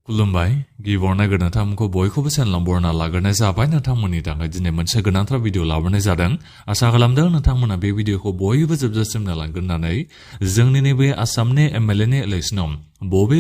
खुलुमबाय गिबियावनो नोंथांमोनखौ बयखौबो चेनेलाव बरायना लाग्रोनाय जाबाय नोंथांमोननि थाखाय दिनै मोनसे गोनांथार भिडिअ लाबोनाय जादों आसा खालामदों नोंथांमोना बे भिडिअखौ बयबो जोबजासिम नायलांगोन होननानै जोंनि नैबे आसामनि एमएलए नि इलेक्शनाव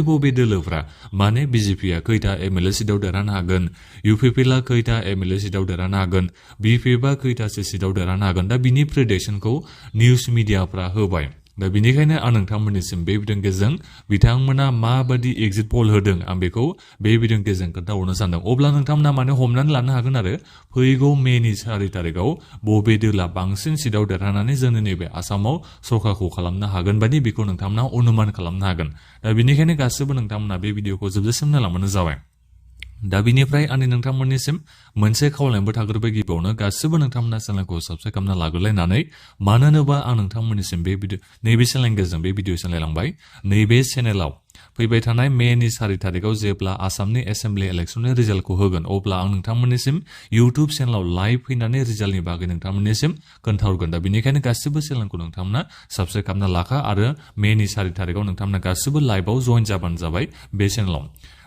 बबे दोलोफ्रा माने बीजेपीआ खैथा एमएलए सीटआव देरहानो हागोन UPPL आ खैथा एमएलए सीटआव देरहानो हागोन BPF आ खैथासो सीटआव देरहानो हागोन दा बिनि प्रेडिक्शनखौ निउज मिडियाफ्रा होबाय दा बिनिखायनो आं नोंथांमोननिसिम बे भिडिअनि गेजेरजों बिथांमोना माबादि एग्जिट पोल होदों आं बेखौ बे भिडिअनि गेजेरजों खोन्थाहरनो सानदों अब्ला नोंथांमोना माने हमनानै लानो हागोन आरो फैगौ मेनि 4 तारिखआव बबे दोला बांसिन सीटआव देरहानानै जोंनि नैबे आसामाव सरकारखौ खालामनो हागोन बादि बेखौ नोंथांमोना अनुमान खालामनो हागोन दा बिनिखायनो गासिबो नोंथांमोना बे भिडिअखौ जोबजासिम नायलांबानो जाबाय दा बिनिफ्राय आंनि नोंथांमोननिसिम मोनसे खावलायनायबो थाग्रोबाय गिबियावनो गासिबो नोंथांमोना चेनेलखौ साबस्क्राइब खालामना लाग्रोलायनानै मानो होनोबा आं नोंथांमोननिसिम बे भिडिअ नैबे चेनेलनि गेजेरजों बे भिडिअ सालायलांबाय नैबे चेनेलाव फैबाय थानाय मेनि 4 तारिखआव जेब्ला आसामनि एसेम्बलि इलेक्शननि रिजाल्टखौ होगोन अब्ला आं नोंथांमोननिसिम इउट्युब चेनेलाव लाइभ फैनानै रिजाल्टनि बागै नोंथांमोननिसिम खोन्थाहरगोन दा बिनिखायनो गासिबो चेनेलखौ नोंथांमोना साबस्क्राइब खालामना लाखा आरो मेनि 4 तारिखआव नोंथांमोना गासिबो लाइभआव जइन जाबानो जाबाय बे चेनेलाव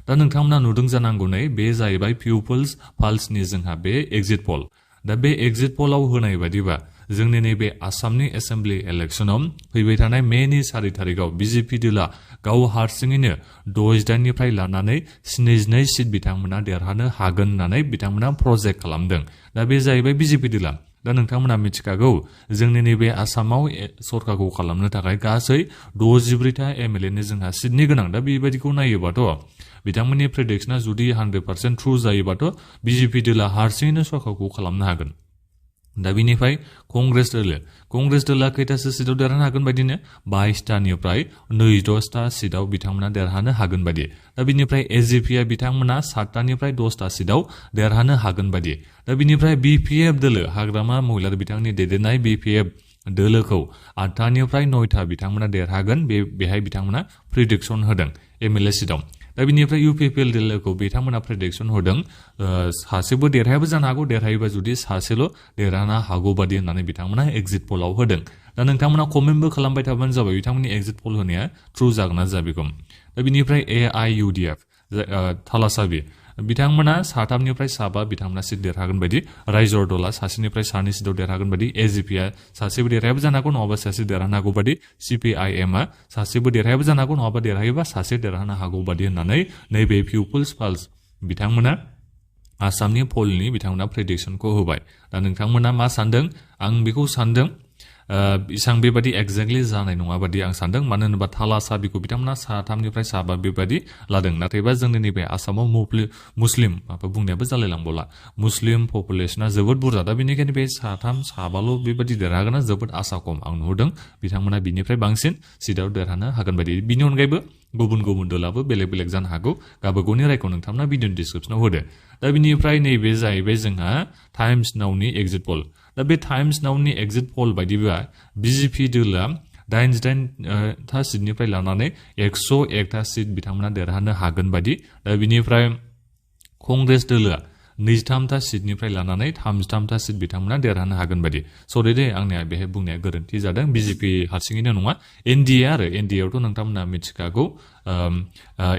दा नोंथांमोना नुदों जानांगौ नै बे जाहैबाय पिपल्स पाल्सनि जोंहा बे एग्जिट पोल दा बे एग्जिट पोलाव होनाय बायदिबा जोंनि नैबे आसामनि एसेम्बलि इलेक्शनाव फैबाय थानाय मेनि 4 तारिखआव बीजेपी दोला गाव हारसिङैनो 68 निफ्राय लानानै 72 सीट बिथांमोना देरहानो हागोन होननानै बिथांमोना प्रजेक्ट खालामदों दा बे जाहैबाय बीजेपी दोला दा नोंथांमोना मिथिखागौ जोंनि नैबे आसामाव सरकारखौ खालामनो थाखाय गासै 64 ता एमएलए नि जोंहा सीटनि गोनां दा बेबायदिखौ नायोबाथ' बिथांमोननि प्रेडिक्शना जुदि 100% ट्रु जायोबाथ' बीजेपी दोला हारसिङैनो सरकारखौ खालामनो हागोन दा बिनिफ्राय कंग्रेस दोला खैथासो सीटआव देरहानो हागोन बायदिनो 22 तानिफ्राय 26 ता सीटआव बिथांमोना देरहानो हागोन बायदि दा बिनिफ्राय एजिपि आ बिथांमोना 7 तानिफ्राय 10 ता सीटआव देरहानो हागोन बायदि दा बिनिफ्राय BPF दोलो हाग्रामा महिलार बिथांनि दैदेननाय BPF दोलोखौ 8 तानिफ्राय 9 ता बिथांमोना देरहागोन बेहाय बिथांमोना प्रेडिक्शन होदों एमएलए सीटआव दा बिनिफ्राय UPPL दोलोखौ बिथांमोना प्रेडिक्शन होदों सासेबो देरहायाबो जानो हागौ देरहायोबा जुदि सासेल' देरहानो हागौ बादि होननानै बिथांमोना एग्जिट पोलाव होदों दा नोंथांमोना कमेन्टबो खालामबाय थाबानो जाबाय बिथांमोननि एग्जिट पोल होनाया ट्रु जागोन ना जाया बेखौ दा बिनिफ्राय AIUDF थालासाबि बिथांमोना 7 निफ्राय 7 बिथांमोना सीट देरहागोन बायदि रायजर दला सासेनिफ्राय 2 सीटआव देरहागोन बायदि AGP आ सासेबो देरहायाबो जानो हागौ नङाबा सासे देरहानो हागौ बायदि CPIM आ सासेबो देरहायाबो जानो हागौ नङाबा देरहायोबा सासे देरहानो हागौ बायदि होननानै नैबे पिपल्स पाल्स बिथांमोना आसामनि पोलनि बिथांमोना प्रेडिक्शनखौ होबाय दा नोंथांमोना मा सानदों आं बेखौ सानदों इसां बेबादि एक्जेक्टलि जानाय नङा बादि आं सानदों मानो होनोबा थालासाबिखौ बिथांमोना 3 निफ्राय 7 बेबादि लादों नाथायबा जोंनि नैबे आसामाव मुस्लिम बुंनायाबो जालायलांबावला मुस्लिम पपुलेशना जोबोद बुरजा दा बेनिखायनो बे 3 7ल' बेबादि देरहागोना जोबोद आसा खम आं नुहुरदों बिथांमोना बिनिफ्राय बांसिन सीटआव देरहानो हागोन बायदि बिनि अनगायैबो गुबुन दोलाबो बेलेग जानो हागौ गाबागावनि रायखौ नोंथांमोना भिडिअनि डिसक्रिप्शनाव होदो दा बिनिफ्राय नैबे जाहैबाय जोंहा टाइम्स नावनि एग्जिट पोल दा बे टाइम्स नावनि एग्जिट पोल बायदिबा बीजेपी दोला 88 ता सीटनिफ्राय लानानै 101 ता सीट बिथांमोना देरहानो हागोन बायदि दा बिनिफ्राय कंग्रेस दोला 23 ता सीटनिफ्राय लानानै 33 ता सीट बिथांमोना देरहानो हागोन बायदि सरि दे आंनिया बेहाय बुंनाया गोरोन्थि जादों बीजेपी हारसिङैनो नङा एनडीए आरो एनडीएआवथ' नोंथांमोना मिथिखागौ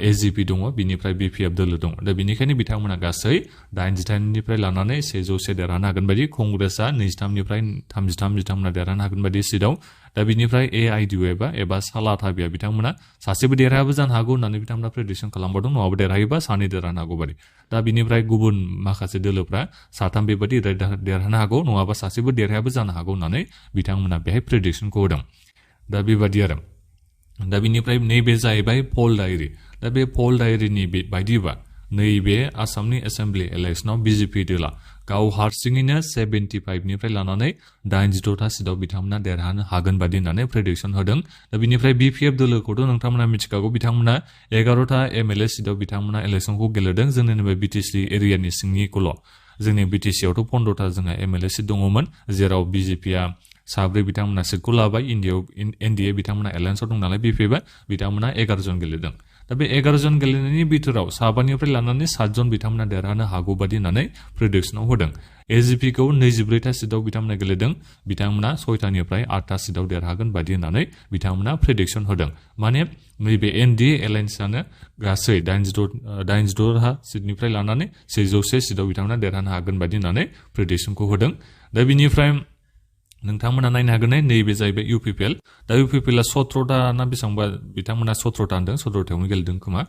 AGP दङ बिनिफ्राय BPF दोलो दङ दा बिनिखायनो बिथांमोना गासै 88 निफ्राय लानानै 101 देरहानो हागोन बायदि कंग्रेसआ 23 निफ्राय 33 बिथांमोना देरहानो हागोन बायदि सीटआव दा बिनिफ्राय AIUDF एबा सालाथाबिया बिथांमोना सासेबो देरहायाबो जानो हागौ होननानै बिथांमोना प्रेडिक्शन खालामबावदों नङाबा देरहायोबा 2 देरहानो हागौ बायदि दा बिनिफ्राय गुबुन माखासे दोलोफ्रा 3 बेबादि देरहानो हागौ नङाबा सासेबो देरहायाबो जानो हागौ होननानै बिथांमोना बेहाय प्रेडिक्शनखौ होदों दा बेबादि आरो दा बिनिफ्राय नैबे जाहैबाय पोल डायरी दा बे पोल डायरीनि बायदिबा नैबे आसामनि एसेम्बलि इलेक्शनाव बीजेपी दोला गाव हारसिङैनो 75 निफ्राय लानानै 86 ता सीटआव बिथांमोना देरहानो हागोन बायदि होननानै प्रेडिक्शन होदों दा बिनिफ्राय BPF दोलोखौथ' नोंथांमोना मिथिखागौ बिथांमोना 11 ता एमएलए सीटआव बिथांमोना इलेक्शनखौ गेलेदों जोंनि नैबे बिटिसि एरियानि सिंनिखौल' जोंनि बिटिसिआवथ' 15 ता जोंहा एमएलए सीट दङमोन जेराव बीजेपीआ 7 बिथांमोना सीटखौ लाबाय एनडीए बिथांमोना एलायन्सआव दं नालाय BPF बिथांमोना 11 जन गेलेदों दा बे 11 जन गेलेनायनि बिथोराव साबानिफ्राय लानानै 7 जन बिथांमोना देरहानो हागौ बादि होननानै प्रेडिक्शनाव होदों एजिपि खौ 24 था सिटआव बिथांमोना गेलेदों बिथांमोना 6थानिफ्राय 8 था सिटआव देरहागोन बादि होननानै बिथांमोना प्रेडिक्शन होदों माने नैबे एनडीए एलायन्सआनो गासै 86 हा सिटनिफ्राय लानानै 101 सिटआव बिथांमोना देरहानो हागोन बादि होननानै प्रेडिक्शनखौ होदों दा बिनिफ्राय नोंथांमोना नायनो हागोन नैबे जाहैबाय UPPL दा UPPL 17 था ना बेसेबांबा बिथांमोना 17 था होनदों 17 थायावनो गेलेदों खोमा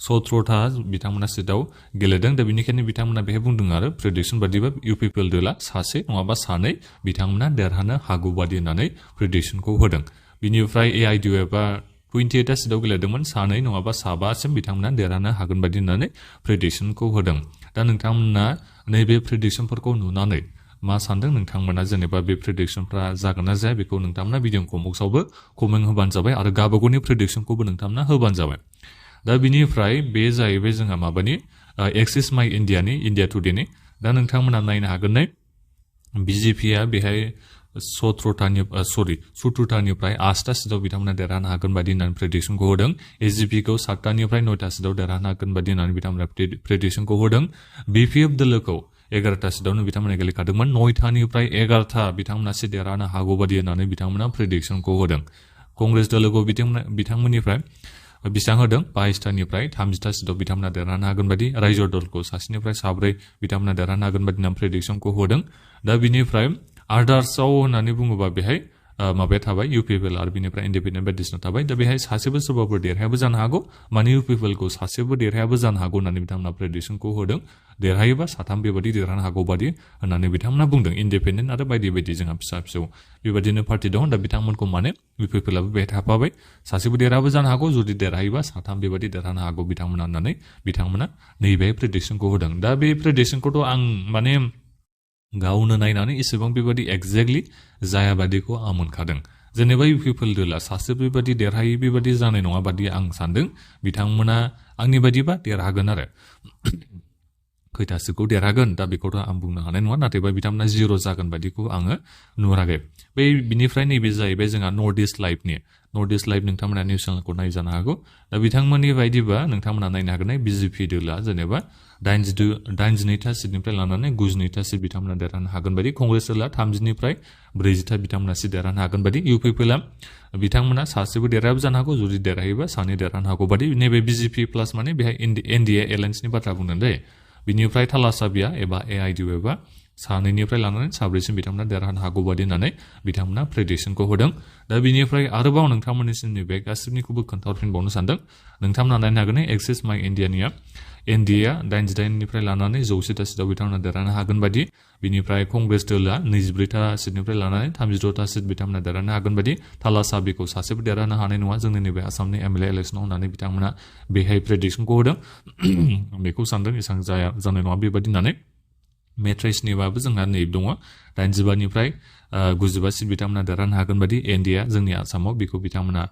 17 था बिथांमोना सिटआव गेलेदों दा बेनिखायनो बिथांमोना बेहाय बुंदों आरो प्रेडिक्शन बादिबा UPPL दोला सासे नङाबा सानै बिथांमोना देरहानो हागौ बादि होननानै प्रेडिक्शनखौ होदों बिनिफ्राय AIDF आ 28 था सिटआव गेलेदोंमोन सानै नङाबा साबासिम बिथांमोना देरहानो हागोन बादि होननानै प्रेडिक्शनखौ होदों दा नोंथांमोना नैबे प्रेडिक्शनफोरखौ नुनानै मा सानदों नोंथांमोना जेनेबा बे प्रेडिक्शनफ्रा जागोन ना जाया बेखौ नोंथांमोना भिडिअ कमेन्ट्सआवबो कमेन्ट होबानो जाबाय आरो गाबागावनि प्रेडिक्शनखौबो नोंथांमोना होबानो जाबाय दा बिनिफ्राय बे जाहैबाय जोंहा माबानि एक्सिस माइ इन्डियानि इन्डिया टुडेनि दा नोंथांमोना नायनो हागोन BJPआ बेहाय 17 थानिफ्राय 8 था सिटआव बिथांमोना देरहानो हागोन बादि होननानै प्रेडिक्शनखौ होदों एजिपि खौ 7 थानिफ्राय 9 था सिटआव देरहानो हागोन बादि होननानै बिथांमोना प्रेडिक्शनखौ होदों BPF दोलोखौ 11 था सिटआवनो बिथांमोना गेलेखादोंमोन 9 थानिफ्राय 11 था बिथांमोनासो देरहानो हागौ बादि होननानै बिथांमोना प्रेडिक्शनखौ होदों कंग्रेस दोलोखौ बिथांमोननिफ्राय बेसेबां होदों 22 थानिफ्राय 30 था सिटआव बिथांमोना देरहानो हागोन बादि रायजो दलखौ सासेनिफ्राय साब्रै बिथांमोना देरहानो हागोन बादि होननानै प्रेडिक्शनखौ होदों दा बिनिफ्राय आदार्सआव होननानै बुङोबा बेहाय माबाया थाबाय UPPL आरो बिनिफ्राय इन्डिपेन्डेन्ट बायदिसिना थाबाय दा बेहाय सासेबो सोरबाफोर देरहायाबो जानो हागौ माने UPPL खौ सासेबो देरहायाबो जानो हागौ होननानै बिथांमोना प्रेडिक्शनखौ होदों देरहायोबा साथाम बेबादि देरहानो हागौ बादि होननानै बिथांमोना बुंदों इन्डिपेन्डेन्ट आरो बायदि बायदि जोंहा फिसा फिसौ बेबादिनो पार्टि दं दा बिथांमोनखौ माने UPPL आबो बेहाय थाफाबाय सासेबो देरहाबो जानो हागौ जुदि देरहायोबा साथाम बेबादि देरहानो हागौ बिथांमोना होननानै बिथांमोना नैबे प्रेडिक्शनखौ होदों दा बे प्रेडिक्शनखौथ' आं माने गावनो नायनानै एसेबां बेबादि एक्जेक्टलि जाया बादिखौ आं मोनखादों जेनेबा UPPL दोला सासे बेबादि देरहायै बेबादि जानाय नङा बादि आं सानदों बिथांमोना आंनि बादिबा देरहागोन आरो खैथासोखौ देरहागोन दा बेखौथ' आं बुंनो हानाय नङा नाथायबा बिथांमोना 0 जागोन बादिखौ आङो नुहुराखै बिनिफ्राय नैबे जाहैबाय जोंहा नर्थ इस्ट लाइभ नोंथांमोना निउस चेनेलखौ नायजानो हागौ दा बिथांमोननि बायदिबा नोंथांमोना नायनो हागोन BJP दोला जेनेबा 82 था सिटनिफ्राय लानानै 92 था सिट बिथांमोना देरहानो हागोन बादि कंग्रेस दोला 30 निफ्राय 40 था बिथांमोना सिट देरहानो हागोन बादि UPPL बिथांमोना सासेबो देरहायाबो जानो हागौ जुदि देरहायोबा सानै देरहानो हागौ बादि नैबे BJP प्लास माने बेहाय एनडीए एलायन्सनि बाथ्रा बुंदों दे बिनिफ्राय थालासाबिया एबा AIDF आ सानैनिफ्राय लानानै साब्रैसिम बिथांमोना देरहानो हागौ बादि होननानै बिथांमोना प्रेडिक्शनखौ होदों दा बिनिफ्राय आरोबाव नोंथांमोननिसिम नैबे गासिबनिखौबो खोन्थाहरफिनबावनो सानदों नोंथांमोना नायनो हागोन एक्सिस माइ इन्डियानिया एनडीए 88 निफ्राय लानानै 100 था सिटआव बिथांमोना देरहानो हागोन बादि बिनिफ्राय कंग्रेस दोला 24 था सिटनिफ्राय लानानै 36 था सिट बिथांमोना देरहानो हागोन बादि थालासाबिखौ सासेबो देरहानो हानाय नङा जोंनि नैबे आसामनि MLA इलेक्शनाव होननानै बिथांमोना बेहाय प्रेडिक्शनखौ होदों बेखौ सानदों एसेबां जानाय नङा बेबादि होननानै मेट्रेसनिबाबो जोंहा नै दङ 85 निफ्राय 95 सिट बिथांमोना देरहानो हागोन बादि एनडीए जोंनि आसामाव बेखौ बिथांमोना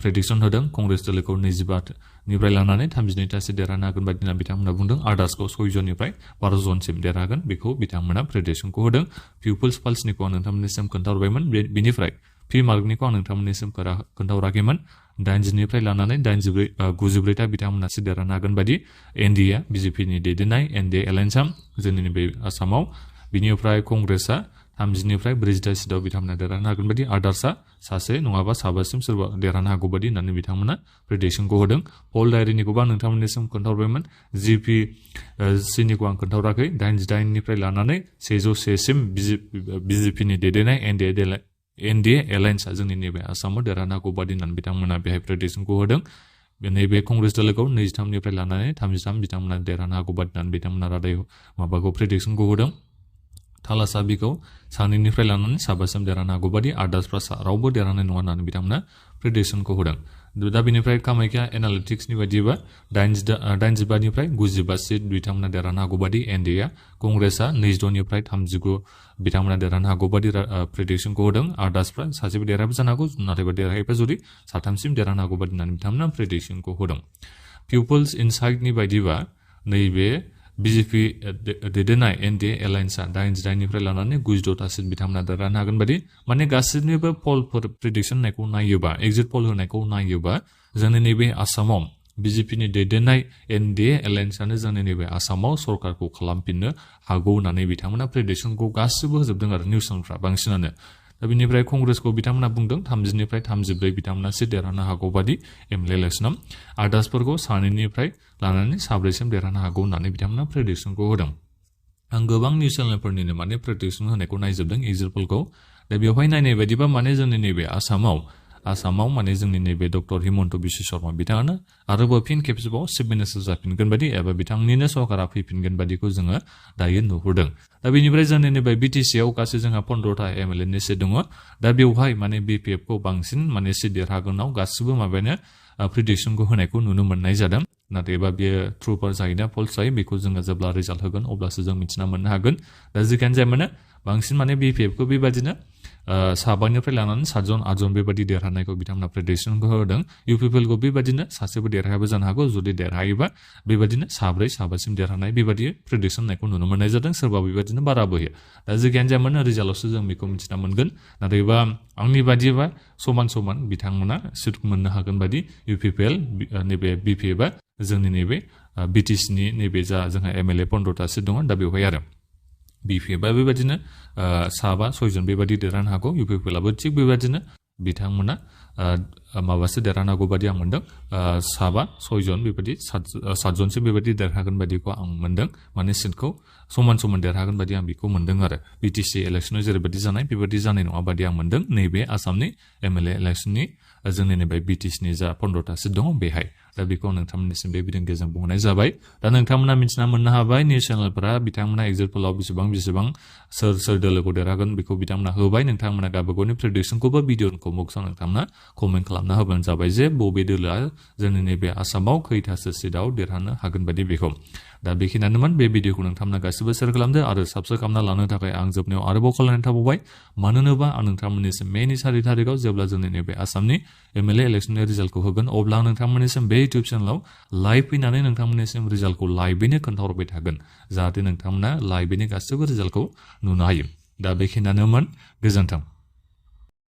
प्रेडिक्शन होदों कंग्रेस दोलोखौ 25 निफ्राय लानानै 32 था सिट देरहानो हागोन बादि होनना बिथांमोना बुंदों आदार्सखौ 6 जननिफ्राय 12 जनसिम देरहागोन बेखौ बिथांमोना प्रेडिक्शनखौ होदों पिपल्स पाल्सनिखौ आं नोंथांमोननिसिम खोन्थाहरबायमोन बिनिफ्राय पि मार्कनिखौ आं नोंथांमोननिसिम खोन्थाहराखैमोन 80 निफ्राय लानानै 94 था बिथांमोनासो देरहानो हागोन बादि एनडीए BJPनि दैदेननाय एनडीए एलायन्सआ जोंनि बे आसामाव बिनिफ्राय कंग्रेसआ 30 निफ्राय 40 था सिटआव बिथांमोना देरहानो हागोन बादि आदार्सआ सासे नङाबा साबासिम सोरबा देरहानो हागौ बादि होननानै बिथांमोना प्रेडिक्शनखौ होदों पल डायरीनिखौबो आं नोंथांमोननिसिम खोन्थाहरबायमोन GPCनिखौ आं खोन्थाहराखै 88 निफ्राय लानानै 101 सिम BJPनि दैदेननाय एनडीए एलायन्सआ जोंनि नैबे आसामाव देरहानो हागौ बादि होननानै बिथांमोना बेहाय प्रेडिक्शनखौ होदों नैबे कंग्रेस दोलोखौ 23 निफ्राय लानानै 33 बिथांमोना देरहानो हागौ बादि होननानै बिथांमोना माबाखौ प्रेडिक्शनखौ होदों थालासाबिखौ सानैनिफ्राय लानानै साबासिम देरहानो हागौ बादि आदार्सफ्रा रावबो देरहानाय नङा होननानै बिथांमोना प्रेडिक्शनखौ होदों दा बेनिफ्राय कामाख्या एनालिटिक्सनि बायदिबा 85 निफ्राय 95 सिट बिथांमोना देरहानो हागौ बादि एनडीए कंग्रेसआ 26 निफ्राय 39 बिथांमोना देरहानो हागौ बादि प्रेडिक्शनखौ होदों आदार्सफ्रा सासेबो देरहायाबो जानो हागौ नाथायबा देरहायोबा जुदि साथामसिम देरहानो हागौ बादि होननानै बिथांमोना प्रेडिक्शनखौ होदों पिपल्स इनसाइटनि बायदिबा नैबे BJP दैदेननाय एनडीए एलायन्सआ 88 निफ्राय लानानै 96 था सिट बिथांमोना देरहानो हागोन बादि माने गासिनिबो पलफोर प्रेडिक्शन होनायखौ नायोबा एग्जिट पल होनायखौ नायोबा जोंनि नैबे आसामाव BJPनि दैदेननाय NDA एलायन्सआनो जोंनि नैबे आसामाव सरकारखौ खालामफिननो हागौ होननानै बिथांमोना प्रेडिक्शनखौ गासिबो होजोबदों आरो निउस चेनेलफ्रा बांसिनानो दा बिनिफ्राय कंग्रेसखौ बिथांमोना बुंदों 30निफ्राय 34 बिथांमोना सिट देरहानो हागौ बादि एमएलए इलेक्शनाव आदार्सफोरखौ 2निफ्राय लानानै 3सिम देरहानो हागौ होननानै बिथांमोना प्रेडिक्शनखौ होदों आं गोबां निउस चेनेलफोरनिनो माने प्रेडिक्शन होनायखौ नायजोबदों एग्जाम्पलखौ दा बेवहाय नायनाय बायदिबा माने जोंनि नैबे आसामाव माने जोंनि नैबे डक्टर हिमन्त बिश्व शर्मा बिथाङानो आरोबाव फिन खेबसेबाव चिफ मिनिस्टार जाफिनगोन बादि एबा बिथांनिनो सरकारा फैफिनगोन बादिखौ जोङो दायो नुहुरदों दा बेनिफ्राय जोंनि नैबे बिटिसिआव गासै जोंहा 15टा एमएलए नि सिट दङ दा बेवहाय माने BPF खौ बांसिन माने सिट देरहागोनाव गासिबो माबायानो प्रेडिक्शनखौ होनायखौ नुनो मोननाय जादों नाथायबा बेयो ट्रुफोर जायोना फल्स जायो बेखौ जोङो जेब्ला रिजाल्ट होगोन अब्लासो जों मिथिना मोननो हागोन दा जिखियानो जाया माने बांसिन माने BPF खौ बेबादिनो 7निफ्राय लानानै 7जन 8जन बेबादि देरहानायखौ बिथांमोना प्रेडिक्शनखौ होदों UPPL खौ बेबादिनो सासेबो देरहायाबो जानो हागौ जुदि देरहायोबा बेबादिनो 5सिम देरहानाय बेबादि प्रेडिक्शन होनायखौ नुनो मोननाय जादों सोरबा बेबादिनो बाराबो होयो दा जिखियानो जाया माने रिजाल्टआवसो जों बेखौ मिथिना मोनगोन नाथायबा आंनि बादिबा समान बिथांमोना सिट मोननो हागोन बादि UPPL नैबे BPF आ जोंनि नैबे BTC नि नैबे जा जोंहा MLA 15टा सिट दङ दा बेवहाय आरो BPF आ बेबादिनो 6जन बेबादि देरहानो हागौ UPPL आबो थिग बेबादिनो बिथांमोना माबासो देरहानो हागौ बादि आं मोनदों 6जन बेबादि 7जनसो बेबादि देरहागोन बादिखौ आं मोनदों माने सिटखौ समान देरहागोन बादि आं बेखौ मोनदों आरो BTC इलेक्शनाव जेरैबादि जानाय बेबादि जानाय नङा बादि आं मोनदों नैबे आसामनि MLA इलेक्शननि जोंनि नैबे BTC नि जा 15टा सिट दङ बेहाय दा बेखौ नोंथांमोननिसिम बे भिडिअनि गेजेरजों बुंनाय जाबाय दा नोंथांमोना मिथिना मोननो हाबाय निउस चेनेलफोरा बिथांमोना एग्जाम्पलाव बेसेबां सोर दोलोखौ देरहागोन बेखौ बिथांमोना होबाय नोंथांमोना गावबागावनि प्रेडिक्शनखौबो भिडिअखौ मुक्सआव नोंथांमोना कमेन्ट खालामना होबानो जाबाय जे बबे दोलोआ जोंनि नैबे आसामाव खैथासो सिटआव देरहानो हागोन बादि बेखौ दा बेखिनियानोमोन बे भिडिअखौ नोंथांमोना गासिबो शेयार खालामदो आरो साबस्क्राइब खालामना लानो थाखाय आं जोबनायाव आरोबाव खावलायनाय थाबावबाय मानो होनोबा आं नोंथांमोननिसिम मेनि 4 थारिखआव जेब्ला जोंनि नैबे आसामनि MLA इलेक्शननि रिजाल्टखौ होगोन अब्ला आं नोंथांमोननिसिम बे इउटिउब चेनेलाव लाइभ फैनानै नोंथांमोननिसिम रिजाल्टखौ लाइभैनो खोन्थाहरबाय थागोन जाहाथे नोंथांमोना लाइभैनो गासिबो रिजाल्टखौ नुनो हायो दा बेखिनियानोमोन गोजोन्थों